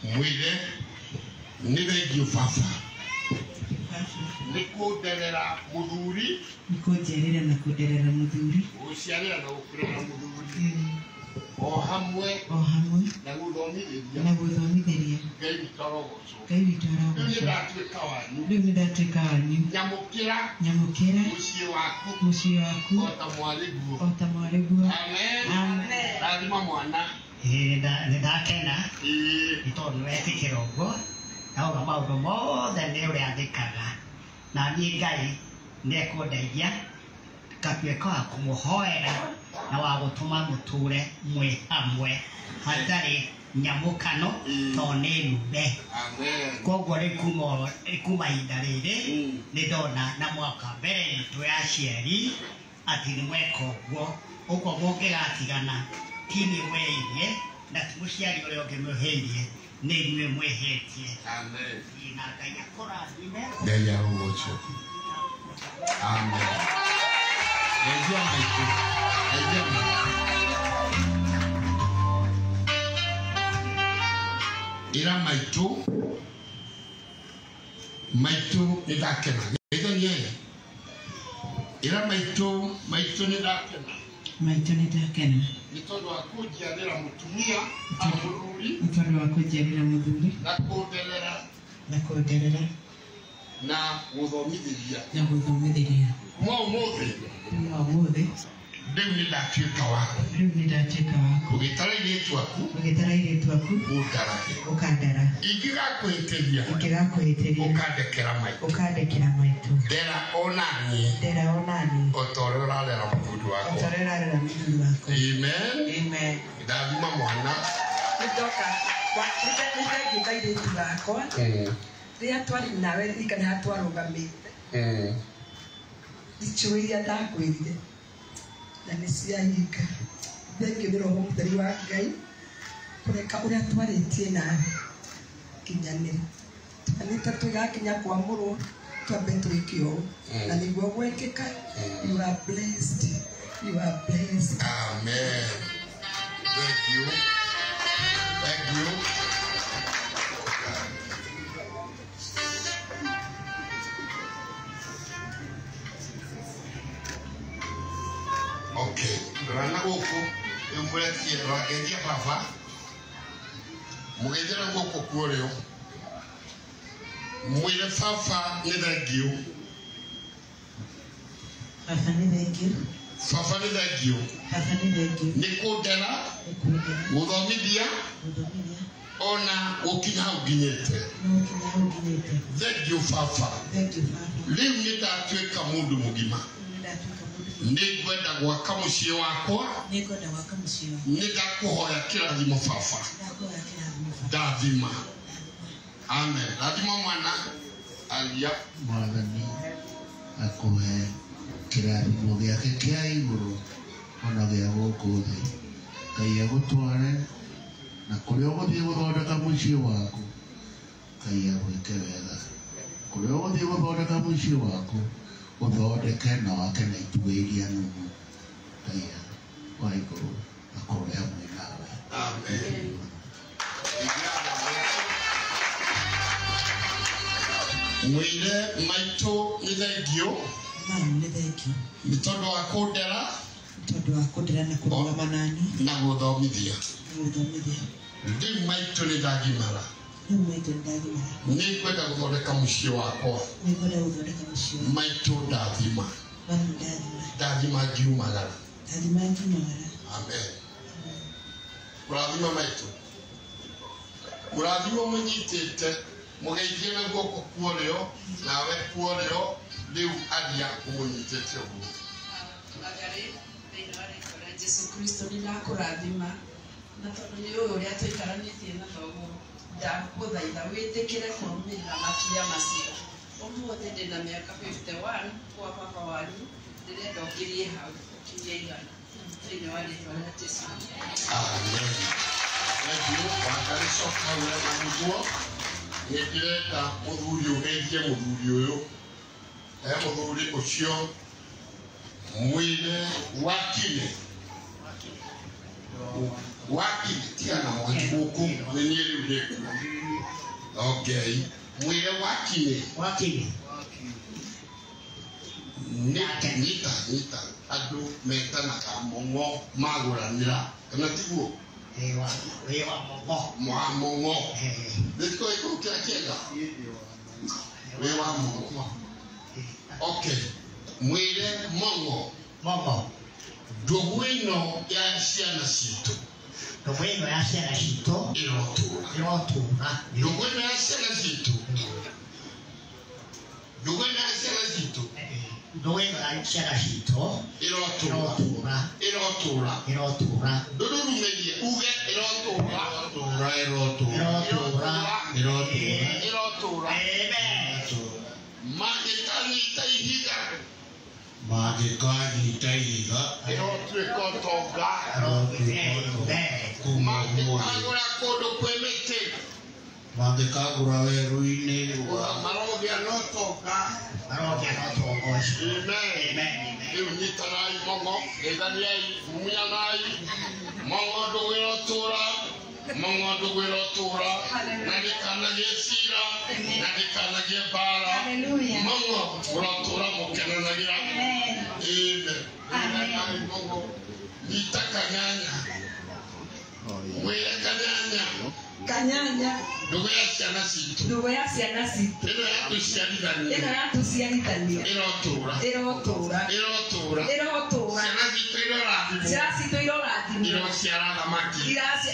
Mwĩre nĩ thengiũ baba nĩ kũnderera mũthuri, nĩ kũnjiarĩra na kũnderera mũthuri, gũciarĩra na gũkũrera mũthuri, o hamwe na gũthomithĩria, na gũthomithĩria. Ngai witũ arogocwo. Ngai witũ Rĩu nĩ arogocwo. ndatuĩka wanyu. Rĩu nĩ ndatuĩka wanyu. Nyamũkĩra Nyamũkĩra mũciĩ waku mũciĩ waku o ta mwarĩguo. o ta mwarĩguo. Amen. Amen. Rathima mwana. Ĩĩ, nĩ ndakena Ĩĩ. nĩ tondũ nĩ wetĩkĩra ũguo nauga maũndũ mothe nĩ ũrĩa njĩkaga na niĩ Ngai nĩ ekũndeithia ngatuĩka wa kũmũhoera na wa gũtũma mũtũre mwĩ hamwe hatarĩ nyamũkano tondũ nĩ nube. Amen. Koguo rĩu kuma ihinda rĩrĩ nĩ ndona na mwaka mbere itũ ya aciari atĩ nĩ mweka ũguo, ũguo mũngĩgatigana ti niĩ mwĩhĩirie na ti mũciari ũrĩa ũngĩ mwĩhĩirie, nĩ inyuĩ mwĩhĩtie. Amen. Na Ngai akũrathime. Ngai arogocwo. Amen. Geithia maitũ. Geithia maitũ. Ĩra maitũ, maitũ nĩ ndakena. Geithania ĩ. Ĩra maitũ, maitũ nĩ ndakena. Maitũ nĩ ndakena. Nĩ tondũ wa kũnjiarĩra mũtumia a mũthuri, Nĩ tondũ wa kũnjiarĩra mũthuri, na kũnderera, na kũnderera, na gũthomithĩria. na gũthomithĩria. Kuma ũmũthĩ, Kuma ũmũthĩ, rĩu nĩ ndatuĩka waku. rĩu nĩ ndatuĩka waku. Ũgĩtara airĩtu aku, Ũgĩtara airĩtu aku, ũndarage. ũkandara. Ingĩgakwĩhĩtĩria, Ingĩgakwĩhĩtĩria, ũkandekera maitũ. ũkandekera maitũ. Ndera onaniĩ Ndera onaniĩ o ta ũrĩa ũrarera mũthuri o wakwa. ta ũrĩa ũrarera mũthuri wakwa. Amen. Amen. Ndathima mwana. Nĩndoka nĩndengiũka airĩtu akwa rĩrĩa twarĩ nawe ririkana harĩa twarũgamĩte ndiũĩ iria ndakwĩrire na nĩ ciahinga. Thengiũ nĩ Roho Mũtheru wa Ngai kũreka ũrĩa twarĩtie nawe kinyanĩre. Twanĩte tũgakinya kwamũrwo twambe twĩke ũũ na nĩguo gwekĩka. You are blessed. You are blessed. Amen. Thank you. Thank you. Okay. Rora na gũkũ rĩu mũrekie rora baba mũgeithie na guoko kwa ũrĩo mwĩre baba nĩ thengiũ. Baba nĩ thengiũ. Baba nĩ thengiũ. Baba nĩ thengiũ. Nĩ kũndera, Nĩ kũndera, gũthomithia, gũthomithia, ona gũkinya hau nginyĩte. na gũkinya hau nginyĩte. Thengiũ baba. Thengiũ baba. Rĩu nĩ ndatuĩka mũndũ mũgima. Rĩu nĩ ndatuĩka mũndũ mũgima. Nĩ ngwenda gwaka mũciĩ wakwa. Nĩ ngwenda gwaka mũciĩ wakwa. Nĩ ndakũhoya kĩrathimo baba. Ndakũhoya kĩrathimo baba. Ndathima. Amen. Rathima mwana. Aria. Mwathani akũhe kĩrathimo gĩake kĩa igũrũ ona gĩa gũkũ thĩ. Ngai agũtware na kũrĩa ũgũthiĩ gũthondeka mũciĩ waku, Ngai agwĩke wega. Kũrĩa ũgũthiĩ gũthondeka mũciĩ waku, ũthondeke na wake na itugĩ iria nũmu. Ngai wa igũrũ akorwo hamwe nawe. Amen. Mwĩre maitũ nĩ thengiũ. Mami nĩ thengiũ. Nĩ tondũ wa kũndera, Nĩ tondũ wa kũndera na kũrũgama naniĩ na gũthomithia. na gũthomithia. Rĩu maitũ nĩ ndagimara. Rĩu maitũ nĩ ndagimara. Nĩ ngwenda gũthondeka mũciĩ wakwa. Nĩ ngwenda gũthondeka mũciĩ wakwa. Maitũ ndathima. Mami ndathima. Ndathima ngiumagara. Ndathima ngiumagara. Amen. Mũrathima maitũ. Mũrathima mũnyitĩte mũgeithie na guoko kwa ũrĩo nawe kwa ũrĩo rĩu aria ũmũnyitĩte ũguo. Ngarĩ thĩinĩ wa rĩtwa rĩa Jesu Kristo nĩ ndakũrathima na tondũ nĩ ũĩ ũrĩa tũikaranĩtie na thoguo ndakũthaitha wĩtĩkĩre kũrũmĩrĩra makinya macio. Ũmũthĩ ndĩna mĩaka 51 kwa baba wanyu ndĩrenda ũkĩrie hau ũkinyie igana thĩinĩ wa rĩtwa rĩa Jesu. Amen. Thank you. Wangarĩ coka wĩra na mũguo. Nĩ ndĩrenda mũthuri ũgeithie mũthuri ũyũ. He mũthuri ũcio mwĩre wakine. Wakini tigana mwaki gũkũ nĩ niĩ rĩu ndĩkuo. Okay, mwĩre wakini. Wakini. Nyita nyita andũ metanaga mũng'o magũranĩra kana tiguo? Wĩ wa mũng'o. Wa mũng'o. Nĩkĩo gĩkũyũ kĩrĩa kĩega? Wĩ wa mũng'o. Okay, mwĩre mũng'o. Mũng'o. Ndũgũ ĩno ya ciana citũ. Ndũgũ ĩno ya ciana citũ. Ĩrotũra. Ĩrotũra. Ndũgũ ĩno ya ciana citũ. Ndũgũ ĩno ya ciana citũ. Ndũgũ ĩno ya ciana citũ. Ĩrotũra. Ĩrotũra. Ĩrotũra. Ndũrũrumĩrie uge ĩrotũra. Ĩrotũra ĩrotũra. Ĩrotũra. Ĩrotũra. Ĩrotũra. Amen. Mangĩkanyita ihiga. Mangĩkanyita ihiga. Ĩrotuĩka ũtonga. Kuma ũmũthĩ. Mangĩkagũra kũndũ kwĩ mĩtĩ. Mangĩkagũra werũ-inĩ. Marogĩa na ũtonga. Marogĩa na ũtonga ũcio. Amen. Rĩu nyitanai mũng'o, geithaniai, mumunyanai. Mũng'o ndũgũ ĩrotũra. Mũng'o ndũgũ ĩrotũra. Na ndĩkanagie cira. Na ndĩkanagie mbara. Mũng'o ũrotũra mũkenanagĩra. Amen. Amen. Mũng'o. Nyita kanyanya. Mwĩre kanyanya. Kanyanya. Ndũgũ ya ciana citũ. Ndũgũ ya ciana citũ. Ĩno yatũciarithania. Ĩno yatũciarithania. Ĩrotũra. Ĩrotũra. Ĩrotũra. Ĩrotũra. Ciana citũ irorathimwo. Ciana citũ irorathimwo. Irociara thamaki.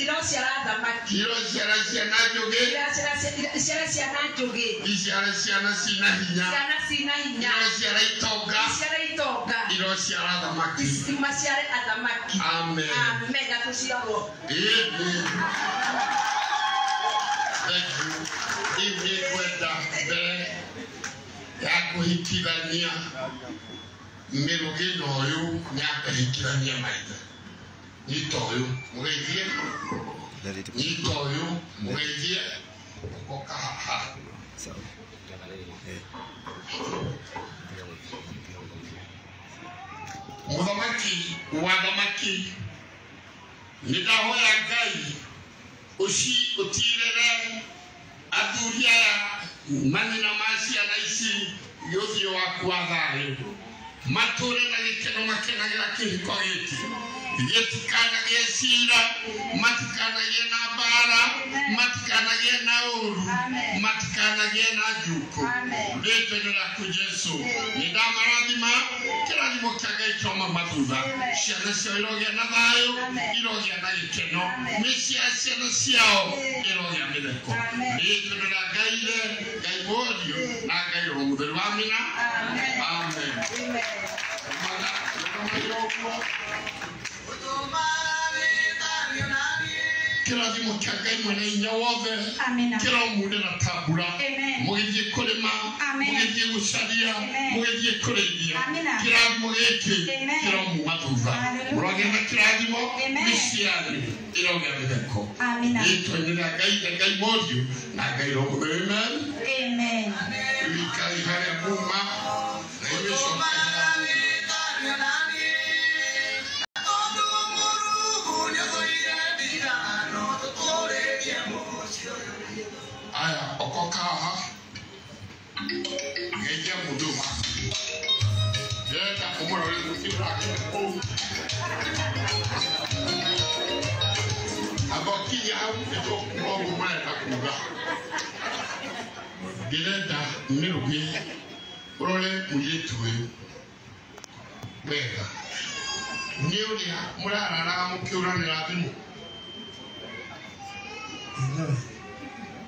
Irociara thamaki. Irociara ciana njũgĩ. Irociara ciana njũgĩ. Iciara ciana cina hinya. Ciana cina hinya. Irociara itonga. Iciara itonga. Irociara thamaki. Maciare athamaki. Amen. Amen. Na tũciarwo. Amen. Thank you. Rĩu nĩngwenda mbere ya kũhikithania mĩrũgĩ na ũyũ nyambe hikithanie maithe. Nyita ũyũ mũgeithie. Nyita ũyũ mũgeithie. Ũgoka haha. Mũthamaki wa thamaki nĩ ndahoya Ngai uci utirere athuri aya manyina ma ciana ici ũthiũ waku wa thayũ matũre na gĩkeno makenagĩra kĩhiko gĩkĩ gĩtikanagĩe cira matikanagĩe na mbara matikanagĩe na ũru matikanagĩe na njuku rĩtwa-inĩ rĩaku Jesũ nĩ ndamarathima kĩrathimo kĩa Ngai kĩoma mathutha ciana ciao irogĩa na thayũ irogĩa na gĩkeno mĩciĩ ya ciana ciao ĩrogĩa mĩtheko rĩtwa-inĩ rĩa Ngai Ithe Ngai Mũriũ na Ngai Roho Mũtheru amina. Amen. Kĩrathimo kĩa Ngai mwene hinya wothe kĩromurĩra ta mbura mũgĩthiĩ kũrĩma mũgĩthiĩ gũcaria mũgĩthiĩ kũrĩithia kĩrathimo gĩkĩ kĩromuma thutha mũrogĩa na kĩrathimo mĩciĩ yanyu ĩrogĩa mĩtheko rĩtwa-inĩ rĩa Ngai Ithe Ngai Mũriũ na Ngai Roho Mũtheru. Amen. Rĩu ikarai harĩa muma na inyuĩ cokai. Aya, okoka haha geithia mũndũ waku ndĩrenda ũmũrore mũthiũ wake kũu amba ũkinye hau nĩtũkuga ũguo mũrenda kuga ndĩrenda mĩrũgĩ ũrore mũirĩtu ũyũ wega nĩ ũrĩa mũrararaga mũkĩũranĩra thimũ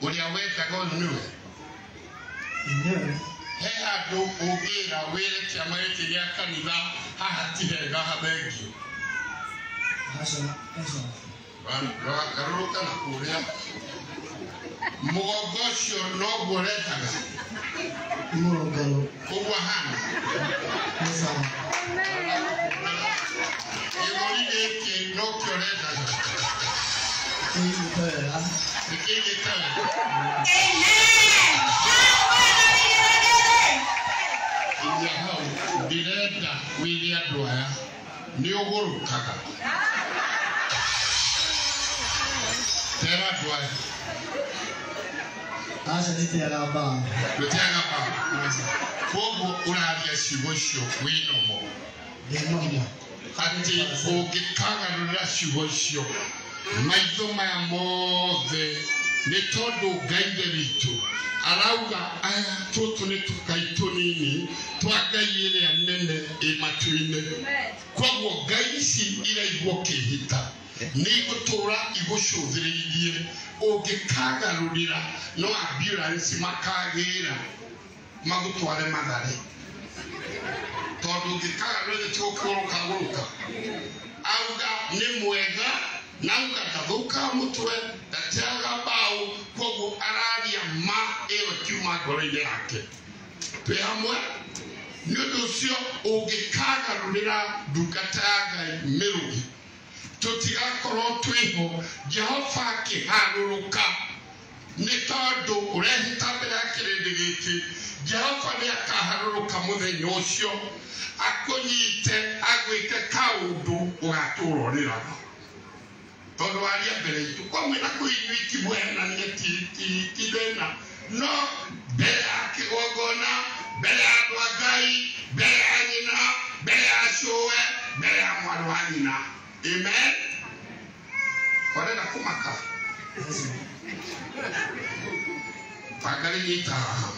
ũrĩa wendaga ũyũ nĩwe he handũ ũngĩra wĩre kĩama gĩkĩ gĩa kanitha haha ti hega hathengio garũrũka na kũrĩa mũgongo ũcio noguo ũrendaga ũguo ahana gĩthũri gĩkĩ nokĩo ũrendaga nĩkĩĩ gĩkaga. Inya hau ndĩrenda wĩre andũ aya nĩ ũgũrũkaga. Tera andũ aya. Aca ndĩteaga mbaũ. Ndũteaga mbaũ. Koguo ũraria ciugo icio wĩ nomo. Ndĩ nomo. Atĩ ũngĩkagarũrĩra ciugo icio maitho maya mothe nĩ tondũ Ngai ithe witũ arauga aya tũtũ nĩ tũkai tũnini twa Ngai ĩrĩa nene ĩ matu-inĩ. Koguo Ngai ici iraigua ũkĩhĩta nĩ igũtũra igũcũthĩrĩirie ũngĩkagarũrĩra no ambulance makagĩra magũtware Mathare tondũ ũngĩkagarũrĩra tigũkũgũrũka gũrũka. Auga nĩ mwega na auga ndathũkaga mũtwe ndateaga mbaũ koguo araria ma ĩyo ĩkiuma ngoro-inĩ yake. Twĩ hamwe? Nĩ ũndũ ũcio ũngĩkagarũrĩra ndungata ya Ngai mĩrũgi tũtigakorwo twĩho Jehova akĩharũrũka nĩ tondũ ũrehĩta mbere ya kĩrĩndĩ gĩkĩ Jehova nĩ akaharũrũka mũthenya ũcio akũnyite agwĩke kaũndũ ũgatũra ũrĩraga tondũ waria mbere itũ kwa mwĩna kũu inyuĩ timwehenania ti thĩna no mbere ya kĩgongona mbere ya andũ a Ngai mbere ya nyina mbere ya cũwe mbere ya mwarĩ wa nyina. Amen. Ũrenda kũmaka banga rĩnyita haha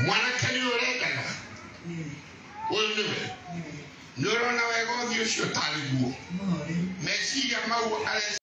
mwanake nĩ ũrendaga ũyũ nĩwe nĩ ũrona wega ũthiũ ũcio tarĩ guo meciria mau